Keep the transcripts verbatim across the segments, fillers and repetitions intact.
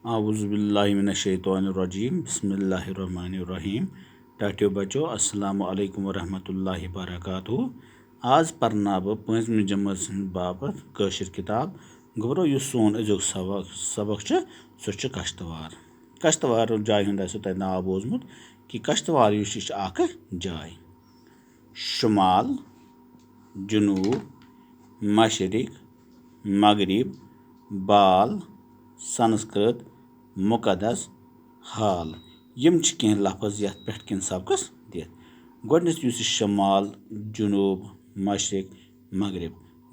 اعوذ باللہ من الشیطان الرجیم، بسم اللہ الرحمن الرحیم۔ ٹاٹھیو بچو، السلام علیکم ورحمۃ اللہ وبرکاتہ۔ آز پرناو بہٕ پٲنٛژمہِ جمٲژ ہٕنٛدِ باپتھ کٲشِر کِتاب۔ گوٚبرو، یُس سون أزیُک سبق سبق چھُ، سُہ چھُ کشتوار۔ کشتوار جایہِ ہُنٛد آسیو تۄہہِ ناو بوٗزمُت کہِ کشتوار یُس، یہِ چھِ اکھ جاے۔ شمال، جنوب، مشرق، مغرب، بال، سنسکرت، مقدس، حال۔ یِم چھِ کینٛہہ لفظ یتھ پٮ۪ٹھ کِنۍ سبقس دِتھ۔ گۄڈٕنیتھ یُس یہِ شمال، جنوب، مشرق، مغرب،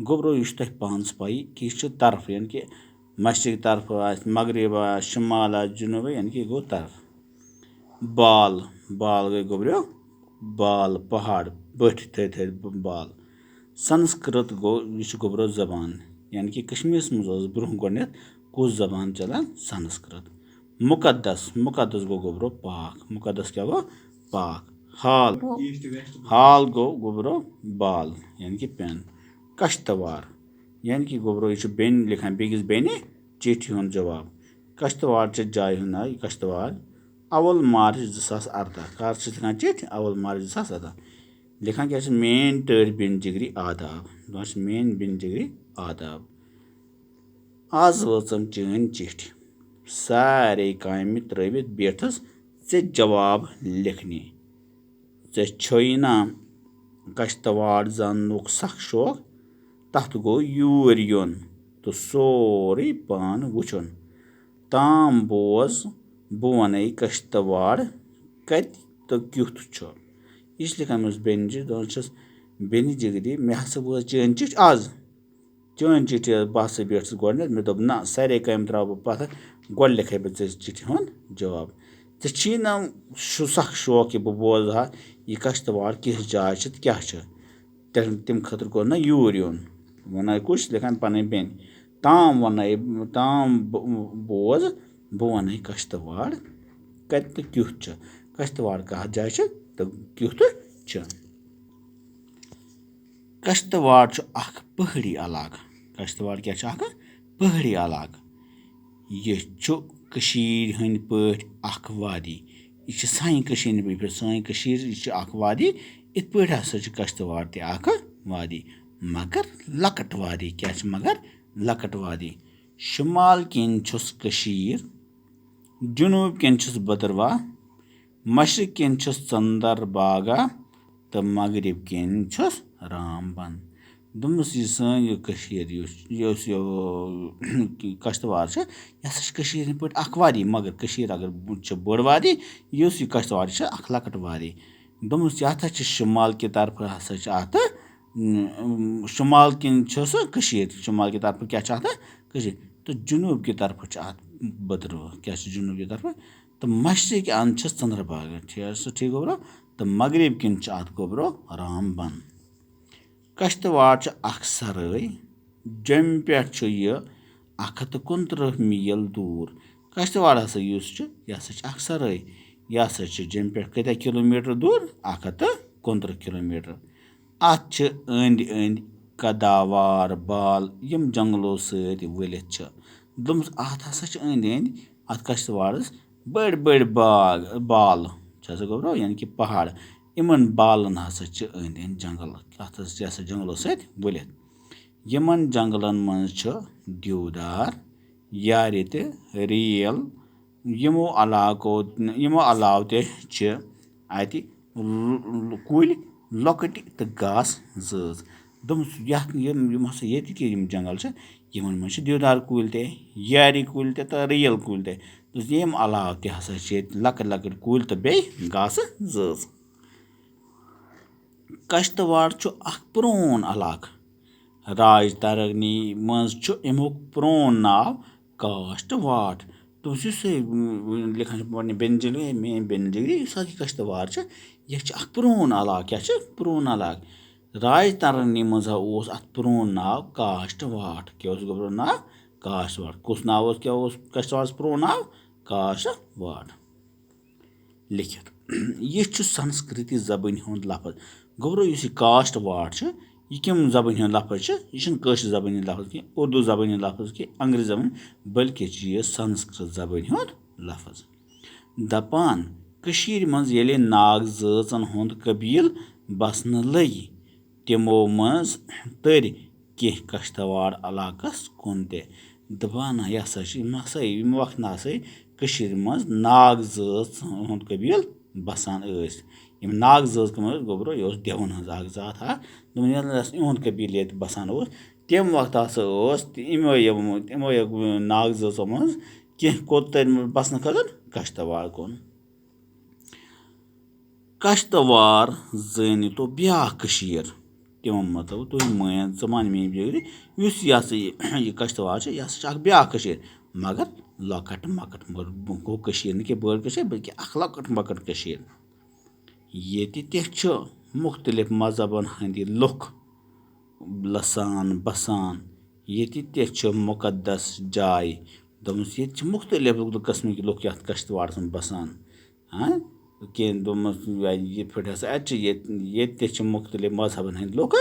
گوٚبرو، یہِ چھُ تۄہہِ پانس پَیی کہِ یہِ چھُ طرف، یعنی کہِ مشرق طرفہٕ آسہِ، مغرب آسہِ، شمال آسہِ، جنوب، یعنی کہِ یہِ گوٚو طرف۔ بال، بال گٔے گوٚبرو بال، پہاڑ، بٔٹھۍ تھٔدۍ تھٔدۍ ب-، بال۔ سنسکرت گوٚو، یہِ چھُ گوٚبرو زبان، یعنی کہِ کشمیرس منٛز ٲس برونٛہہ گۄڈٕنیتھ کُس زبان چلان؟ سنسکرت۔ مقدس، مقدس گوٚو گوٚبرو پاک۔ مقدس کیٛاہ گوٚو؟ پاک۔ حال، حال گوٚو گوٚبرو بال، یعنی کہِ پٮ۪ن۔ کشتوار، یعنی کہِ گوٚبرو، یہِ چھُ بیٚنہِ لیکھان، بیٚکِس بیٚنہِ چِٹھِ ہُنٛد جواب۔ کشتوار چھِ جایہِ ہُنٛد ناو، یہِ کشتوار۔ اول مارچ زٕ ساس ارداہ۔ کر چھِ لیکھان چِٹھۍ؟ اول مارچ زٕ ساس ارداہ۔ لیکھان کیٛاہ چھِ؟ میٲنۍ ٹٲٹھۍ بیٚنہِ جگری آداب۔ دَپان چھِ، میٲنۍ بیٚنہِ جگری آداب۔ آز وٲژٕم چٲنۍ چِٹھۍ۔ سارے کامہِ ترٲوِتھ بیٖٹھٕس ژےٚ جواب لیکھنہِ۔ ژےٚ چھُے نا کشتواڑ زاننُک سخ شوق؟ تتھ گوٚو یوٗرۍ یُن تہٕ سورُے پان وٕچھُن۔ تام بوز، بہٕ ونے کشتواڑ کتہِ تہٕ کیُتھ چھُ۔ یہِ چھِ لیکھان أمِس بیٚنہِ جی، دپان چھِس، بیٚنہِ جگری، مےٚ ہسا وٲژ چٲنۍ چِٹھۍ آز۔ چٲنۍ چِٹھۍ ٲس، بہٕ ہسا بیٖٹھٕس گۄڈٕنٮ۪تھ، مےٚ دوٚپ، نہ، سارے کامہِ ترٛاوٕ بہٕ پتھر، گۄڈٕ لیکھے بہٕ ژےٚ چِٹھِ ہُنٛد جواب۔ ژےٚ چھی نہ شو-، سخ شوق کہِ بہٕ بوزٕ ہا یہِ کشتواڑ کِژھ جاے چھِ تہٕ کیٛاہ چھِ۔ تیٚلہِ تَمہِ خٲطرٕ کوٚر نہ یوٗرۍ یُن۔ وَنان کُس چھِ لیکھان؟ پنٕنۍ بیٚنہِ۔ تام وَنَے، تام بہٕ بوز، بہٕ وَنَے کشتواڑ کَتہِ تہٕ کیُتھ چھُ۔ کشتواڑ کَتھ جایہِ چھُ تہٕ کیُتھ چھُ۔ کشتواڑ چھُ اکھ پہٲڑی علاقہٕ۔ کشتواڑ کیٛاہ چھُ؟ اکھ پہٲڑی علاقہٕ۔ یہِ چھُ کٔشیٖرِ ہٕنٛدۍ پٲٹھۍ اکھ وادی۔ یہِ چھِ سانہِ کٔشیٖرِ ہٕنٛدۍ پٲٹھۍ، سٲنۍ کٔشیٖر، یہِ چھِ اکھ وادی۔ یِتھ پٲٹھۍ ہسا چھِ کشتواڑ تہِ اکھ وادی، مگر لۄکٕٹ وادی۔ کیٛاہ چھِ؟ مگر لۄکٕٹ وادی۔ شمال کِنۍ چھُس کٔشیٖر، جنوب کِنۍ چھُس بھدرواہ، مشرق کِنۍ چھُس ژندر باغا تہٕ مغرب کِنۍ چھُس رام بن۔ دوٚپمَس، یہِ سٲنۍ یہِ کٔشیٖر، یُس، یُس یہِ کشتوار چھِ، یہِ ہسا چھِ کٔشیٖرِ ہٕنٛدۍ پٲٹھۍ اکھ وادی، مگر کٔشیٖر اگر چھِ بٔڑ وادی، یُس یہِ کشتوار چھِ اکھ لۄکٕٹ وادی۔ دوٚپمَس، یہِ ہسا چھِ شمال کہِ طرفہٕ ہسا چھِ اَتھ، اۭں، شمال کِنۍ چھِ سُہ کٔشیٖر، شمال کہِ طرفہٕ کیٛاہ چھِ اَتھ؟ کٔشیٖر۔ تہٕ جنوب کہِ طرفہٕ چھِ اَتھ بھدرواہ۔ کیٛاہ چھِ جنوب کہِ طرفہٕ؟ تہٕ مشرق اند چھس ژندر باغ، ٹھیک سُہ ٹھیک گوٚبرو۔ تہٕ مغرب کِنۍ چھُ اتھ گوٚبرو رام بن۔ کشتواڑ چھُ اکھ سرٲے، جوٚمہِ پٮ۪ٹھ چھُ یہِ اکھ ہتھ تہٕ کُنترٕہ میٖل دوٗر۔ کشتواڑ ہسا یُس چھُ، یہِ ہسا چھُ اکھ سرٲے۔ یہِ ہسا چھُ جوٚمہِ پٮ۪ٹھ کۭتیاہ کِلوٗ میٖٹر دوٗر؟ اکھ ہتھ تہٕ کُنترٕہ کِلوٗ میٖٹر۔ اتھ چھِ أنٛدۍ أنٛدۍ قداوار بال، یِم جنگلو سۭتۍ ؤلِتھ چھِ۔ دوٚپمَس، اتھ ہسا چھِ أنٛدۍ أنٛدۍ، اتھ کشتواڑس بٔڑۍ بٔڑۍ باغ، بال چھِ ہسا گوٚبرو، یعنی کہِ پہاڑ۔ یِمن بالن ہسا چھِ أنٛدۍ أنٛدۍ جنگل، اتھ ہسا چھِ ہسا جنگلو سۭتۍ ؤلِتھ۔ یِمن جنگلن منٛز چھِ دیودار، یارِ تہٕ ریل، یِمو علاقو، یِمو علاوٕ تہِ چھِ اَتہِ ل-، ل-، کُلۍ لۄکٕٹۍ تہٕ گاسہٕ زٲژ۔ دوٚپمَس، یَتھ، یِم، یِم ہسا ییٚتہِ کہِ یِم جنگل چھِ، یِمن منٛز چھِ دیودار کُلۍ تہِ، یارِ کُلۍ تہِ تہٕ ریل کُلۍ تہِ۔ دوٚپمَس، ییٚمہِ علاوٕ تہِ ہسا چھِ ییٚتہِ لۄکٕٹۍ لۄکٕٹۍ کُلۍ تہٕ بیٚیہِ گاسہٕ زٲژ۔ کشتواڑ چھُ اکھ پرون علاقہٕ۔ راج ترنگی منٛز چھُ اَمیُک پرون ناو کاشت واٹ۔ دوٚپمَس، یُس یہِ، اۭں، لیکھان چھُ پننہِ بیٚنہِ جگری، میٲنۍ بیٚنہِ جگری، یُس حظ یہِ کشتواڑ چھُ، یہِ چھُ اکھ پرون علاقہٕ۔ کیٛاہ چھُ؟ پرون علاقہٕ۔ راج ترنگی منٛز حظ اوس اتھ پرون ناو کاشت واٹ۔ کیٛاہ اوس گوٚبرو ناو؟ کاشت واٹ۔ کُس ناو اوس، کیٛاہ اوس کشتواڑس پرون ناو؟ کاشت واٹ۔ لیکھِتھ۔ یہِ چھُ سنسکرتی زبٲنۍ ہُنٛد لفظ۔ گوٚبرو، یُس یہِ کاشت واٹ چھُ، یہِ کَمہِ زبٲنۍ ہُنٛد لفظ چھُ؟ یہِ چھُنہٕ کٲشِر زبٲنۍ ہُنٛد لفظ کینٛہہ، اردو زبٲنۍ ہُنٛد لفظ کینٛہہ، انگریزی زبٲنۍ، بلکہِ چھُ یہِ سنسکرت زبٲنۍ ہُنٛد لفظ۔ دپان، کٔشیٖرِ منٛز ییٚلہِ ناگ زٲژن ہُنٛد قبیٖل بسنہٕ لٔگۍ، تِمو منٛز تٔرۍ کینٛہہ کشتواڑ علاقس کُن تہِ۔ دپان، یہِ ہسا چھِ، یِم ہسا، یِم وقت نہ ہسا کٔشیٖرِ منٛز ناگ زٲژ ہُنٛد قبیٖل بسان ٲسۍ۔ یِم ناگ زٲژ کٕم ٲسۍ؟ گوٚبرو، یہِ اوس دٮ۪وَن ہٕنٛز اکھ ذات اکھ۔ دوٚپُن، ییٚلہِ نہٕ اَسہِ یِہُنٛد قبیٖل ییٚتہِ بَسان اوس، تَمہِ وقتہٕ ہسا اوس تہِ یِمو یِمو یِمو یِمو ناگ زٲژو منٛز کینٛہہ کوٚت تَتہِ بَسنہٕ خٲطرٕ؟ کشتواڑ کُن۔ کشتواڑ زٲنِو تو بیٛاکھ کٔشیٖر۔ تِمو مطلب، تُہۍ مٲنِو، ژٕ مان میٛٲنۍ بِجٲرۍ، یُس یہِ ہسا یہِ، یہِ کشتواڑ چھُ، یہِ ہسا چھِ اکھ بیٛاکھ کٔشیٖر، مگر لۄکٕٹ مۄکٕٹ، مگر گوٚو کٔشیٖر نہٕ کینٛہہ بٔڑ کٔشیٖر، بلکہِ اکھ لۄکٕٹ مۄکٕٹ کٔشیٖر۔ ییٚتہِ تہِ چھِ مُختٔلِف مذہبن ہٕنٛدۍ لُکھ لَسان بَسان۔ ییٚتہِ تہِ چھِ مُقدس جاے۔ دوٚپمَس، ییٚتہِ چھِ مُختٔلِف قٕسمٕکۍ لُکھ یَتھ کَشتواڑَس منٛز بَسان۔ ہاں، کینٛہہ دوٚپمَس، یہِ پھٕٹس، اَتہِ چھِ ییٚتہِ، ییٚتہِ تہِ چھِ مُختٔلِف مذہبَن ہٕنٛدۍ لُکھ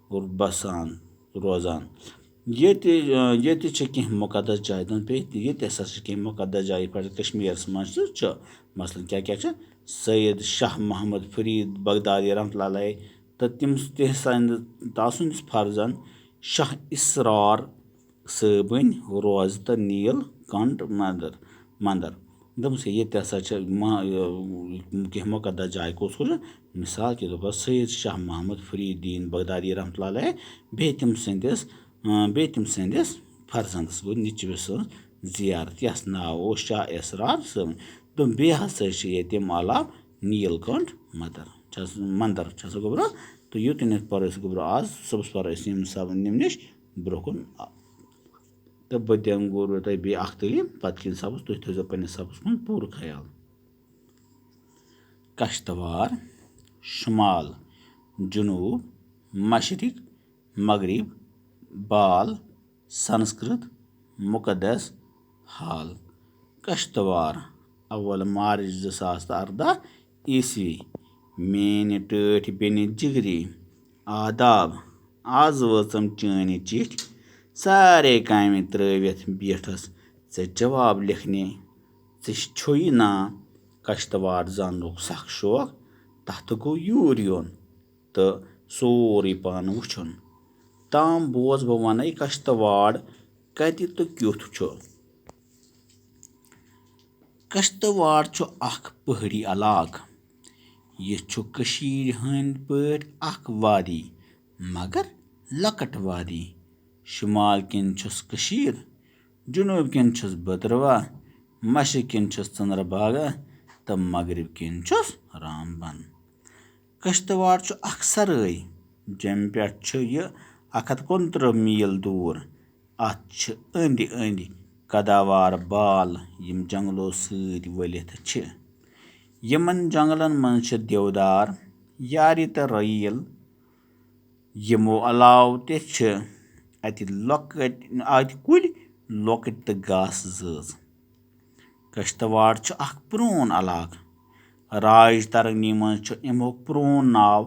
اور بَسان، روزان۔ ییٚتہِ، آ، ییٚتہِ چھِ کینٛہہ مُقدس جایہِ، دوٚپُن، بیٚیہِ تہِ، ییٚتہِ ہسا چھِ کینٛہہ مُقدس جایہِ، یِتھ پٲٹھۍ کشمیٖرَس منٛز تہِ چھُ۔ مثلاً کیٛاہ کیٛاہ چھِ؟ سید شاہ محمد فرید بغدادی رحمتہ اللہ علیہ تہٕ تِم، تہِ ہسا، تَسٕنٛدِس فرزند شاہ اسرار صٲبٕنۍ روزٕ تہٕ نیٖل کنٹھ مندر، مندر۔ دوٚپمَس، ییٚتہِ ہسا چھِ ما-، یہِ، کینٛہہ مُقدس جایہِ، کُس کُس چھُ؟ مثال کے طور پر سید شاہ محمد فرید الدین بغدادی رحمتہ اللہ علیہ، بیٚیہِ تٔمۍ سٕنٛدِس، اۭں، بیٚیہِ تٔمۍ سٕنٛدِس فرزندس، گوٚو نیٚچوِس سٕنٛز زیارت، یَس ناو اوس شاہ اسرار صٲبُن۔ دوٚپُن، بیٚیہِ ہسا چھِ ییٚتہِ تَمہِ علاوٕ نیٖل کنٹھ مندر، چھَس، مندر چھَس گوٚبرا۔ تہٕ یُتُے نہٕ پَرو أسۍ گوٚبرا آز، صُبحَس پَرو أسۍ یِم سب-، یِم نِش برٛونٛہہ کُن۔ تہٕ بہٕ دِمہٕ گوٚبرا تۄہہِ بیٚیہِ اَکھ تعلیٖم، پَتہٕ کِنۍ سبقَس، تُہۍ تھٲیزیو پنٛنِس سبقَس کُن پوٗرٕ خیال۔ کشتواڑ، شمال، جنوب، مشرق، مغرب، بال، سنسکرت، مقدس، حال۔ کشتواڑ، اول مارچ زٕ ساس تہٕ ارداہ عیسوی۔ میٛانہِ ٹٲٹھۍ بیٚنہِ جگری، آداب۔ آز وٲژٕم چٲنۍ چِٹھۍ، سارے کامہِ ترٲوِتھ بیٖٹھٕس ژےٚ جواب لیکھنہِ۔ ژےٚ چھُے نا کشتواڑ زاننُک سخ شوق؟ تتھ گوٚو یوٗر یُن تہٕ سورُے پانہٕ وٕچھُن۔ تام بوز بہٕ وَنَے کشتواڑ کَتہِ تہٕ کیُتھ چھُ۔ کشتواڑ چھُ اکھ پہٲڑی علاقہٕ۔ یہِ چھُ کٔشیٖرِ ہٕنٛدۍ پٲٹھۍ اکھ وادی، مگر لۄکٕٹ وادی۔ شمال کِنۍ چھُس کٔشیٖر، جنوب کِنۍ چھُس بھدروا، مشرق کِنۍ چھُس ژندرباگا تہٕ مغرب کِنۍ چھُس رامبن۔ کشتواڑ چھُ اکھ سرٲے، جیٚمہِ پٮ۪ٹھ چھُ یہِ اکھ ہتھ کُنترٕہ میٖل دوٗر۔ اتھ چھِ أنٛدۍ أنٛدۍ قداوار بال، یِم جنگلو سۭتۍ ؤلِتھ چھِ۔ یِمن جنگلن منٛز چھِ دیودار، یارِ تہٕ رٔیٖل۔ یِمو علاوٕ تہِ چھِ اتہِ لۄکٕٹۍ، اتہِ کُلۍ لۄکٕٹۍ تہٕ گاسہٕ زٲژ۔ کشتواڑ چھُ اکھ پرٛون علاقہٕ۔ راج ترنگی منٛز چھُ امیُک پرٛون ناو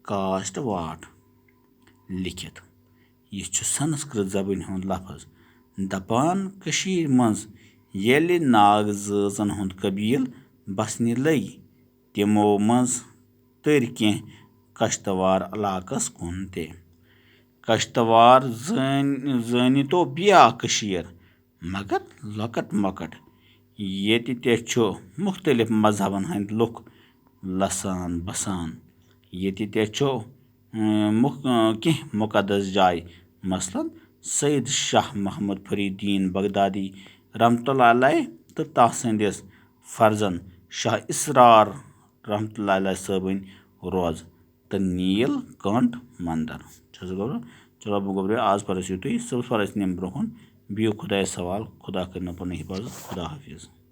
کاسٹ واٹ لیکھِتھ۔ یہِ چھُ سنسکرت زبٲنۍ ہُنٛد لفظ۔ دپان، کٔشیٖرِ منٛز ییٚلہِ ناگ زٲژن ہُنٛد قبیٖل بسنہِ لٔگۍ، تِمو منٛز تٔرۍ کینٛہہ کشتواڑ علاقس کُن تہِ۔ کشتواڑ زٲنۍ، زٲنۍ تو بیٛاکھ کٔشیٖر، مگر لۄکٕٹ مۄکٕٹ۔ ییٚتہِ تہِ چھُ مُختٔلِف مذہبن ہٕنٛدۍ لُکھ لَسان بَسان۔ ییٚتہِ تہِ چھُ، اۭں، مُک-، اۭں، کینٛہہ مُقدس جایہِ، مثلاً سید شاہ محمد فرید الدین بغدادی رحمتہ اللہ علیہ تہٕ تَس سٕنٛدِس فرزند شاہ اسرار رحمتہ اللہ علیہ صٲبٕنۍ روزٕ تہٕ نیٖل کنٹھ مندر۔ چھُ سا گوٚبرو؟ چلو، بہٕ گوٚبرو، آز پَرو أسۍ یُتُے، صُبحَس پَرو أسۍ نِمہٕ برٛونٛہہ کُن۔ بِہِو خۄدایَس حوال، خۄدا کٔرِنو پَنُن حِفاظت۔ خۄدا حافظ۔